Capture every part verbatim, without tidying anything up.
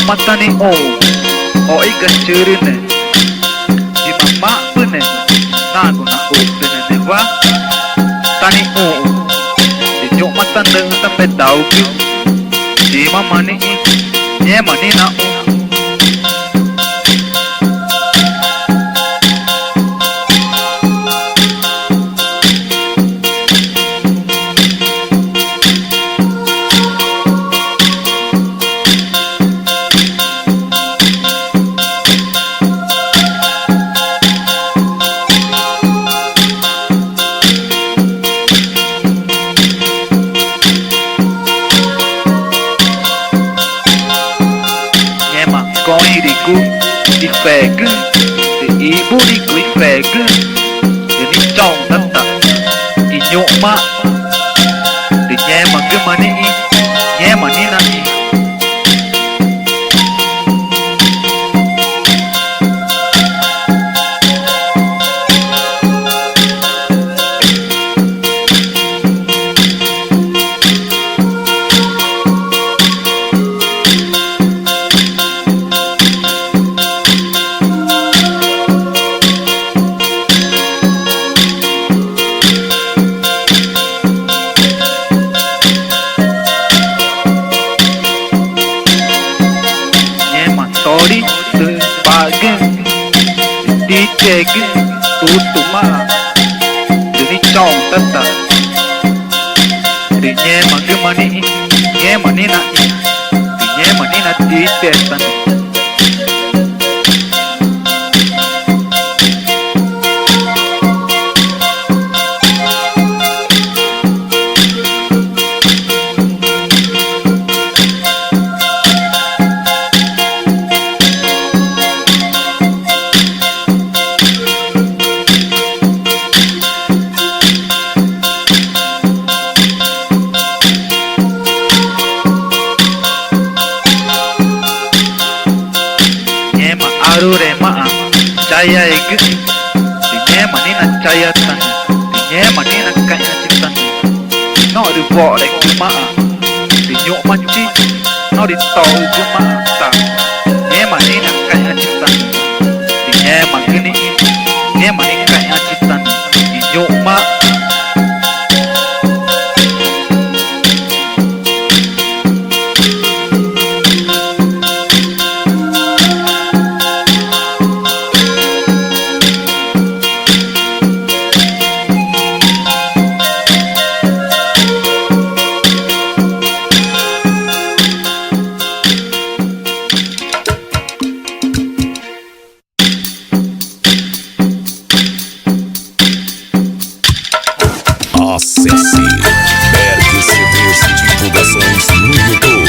Ñoma tá nixũ, o̱xi ga chürüne, rü mama̱xpüne nagu naxüxünewa tá nixũ, rü ñu̱xma tá nüxü̃ tá pedaugü, rü mama nixĩ, ngẽma nixĩ naxũ. Ngẽma goĩrügu i fegüxü̃, rü íburigu i fegüxü̃, rü nixĩ choxü̃ tata i ñu̱xma, rü ngẽmagüma nixĩ, ngẽma nixĩ naxĩ. Ngẽma torü tüxü̃ paxagüxü̃, rü tixegüxü̃ tutumaã, rü nixĩ choxü̃ tata, rü ngẽmagüma nixĩ, ngẽma nixĩ naxĩ, rü ngẽma nixĩ natixetane. Ngẽma aruremaã chayaegüxü̃, rü ngẽma nixĩ nachayatane, rü ngẽma nixĩ nacaixãchitane. Norü woxregümaã, rü ñu̱xũchi norü toxügümaã ta, ngẽma nixĩ nacaixãchitane, rü ngẽmagü nixĩ, ngẽma nixĩ caixãchitane i ñu̱xma. Acesse Berg C Ds Divulgações no YouTube.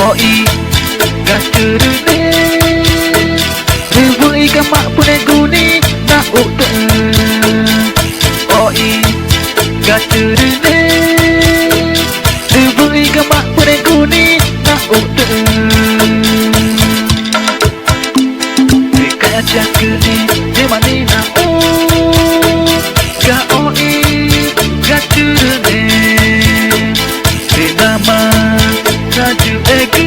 O̱xi ga chürüne, rü wüxi ga maxpünegu nixĩ naxutüxü̃. O̱xi ga chürüne, rü wüxi ga maxpünegu nixĩ naxutüxü̃. Rü caixãchiãcü nixĩ ngẽma nixĩ naxũ ga o̱xi ga chürüne. Rü namaã nayuxegu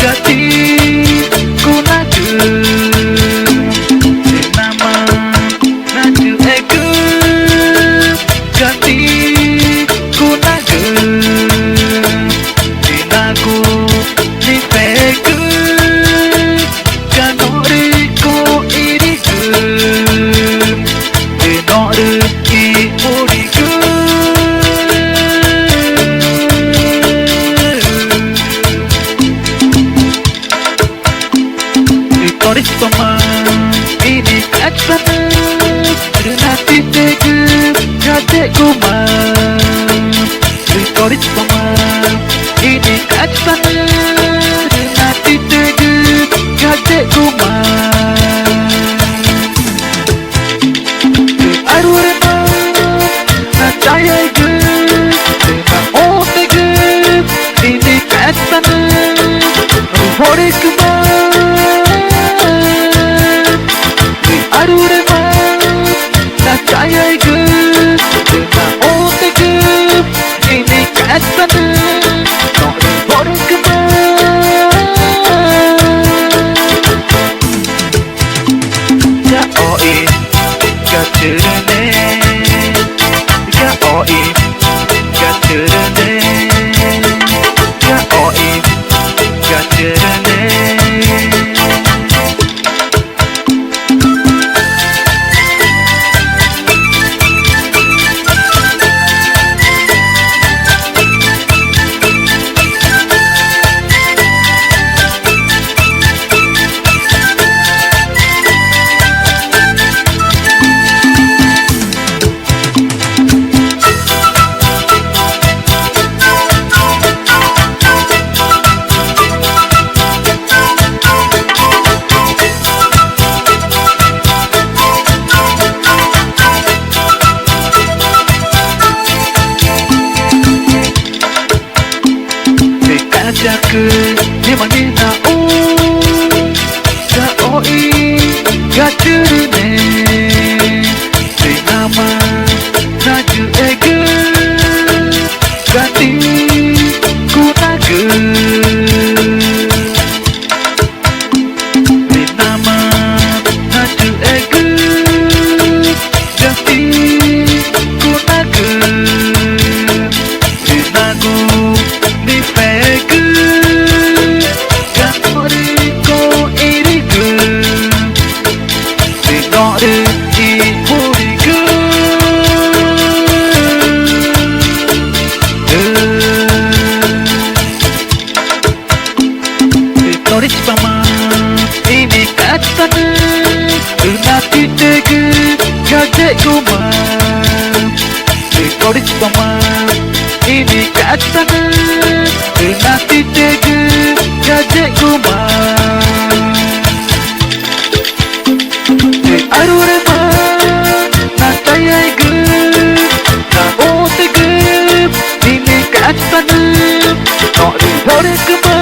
ga ticunagü. Rü namaã nayuxegu ga ticunagü. Rü nagu nipegu ga norü coxirigü, rü norü ixurigü. Rü torü chipama i nixĩ caixãchitanü, rü natixegü ga yexguma. Rü aruremaã nataeaigü, rü naotegü i nipexetchunanü rü worügümaã. Rü aruremaã nataeaigü, rü naotegü i nipexetchunanü norü worügümaã. Ga oxi ga Chürüne, ga oxi ga Chürüne, ga oxi ga Chürüne. Rü cachaicü nixĩ i nanaxu ga oxi ga Chürüne, rü namaã nayuxegü ga ticunagü. Rü namaã nayuxegü ga ticunagü, rü nagu nifegü ga norü corügü, rü norü imurügü. Rü norü chipama i nipexetchunanü rü natütüegü ga yexguma. Rü norü chipama i nipexetchunanü rü natütüegü ga yexguma. Rü aruremaã nataeaigü, naotegü i nipexetchunanü norü worügümaã.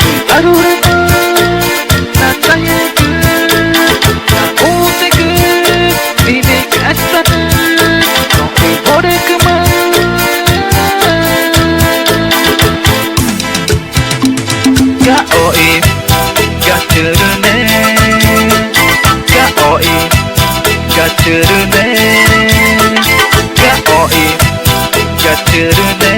Rü aruremaã nataeaigü, naotegü i nipexetchunanü norü worügümaã. Ga oxi ga Chürüne, ga oxi ga Chürüne, ga oxi ga Chürüne.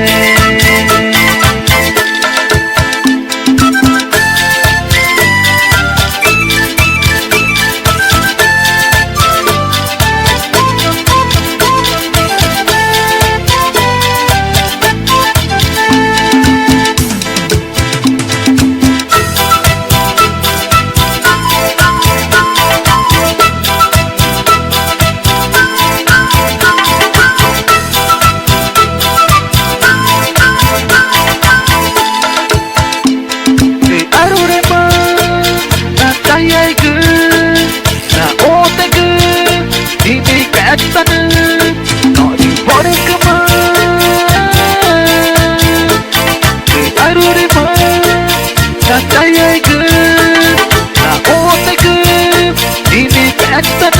Rü aruremaã nataeaigü, naotegü i nipexetchunanü norü worügümaã. Rü aruremaã nataeaigü, naotegü i nipexetchunanü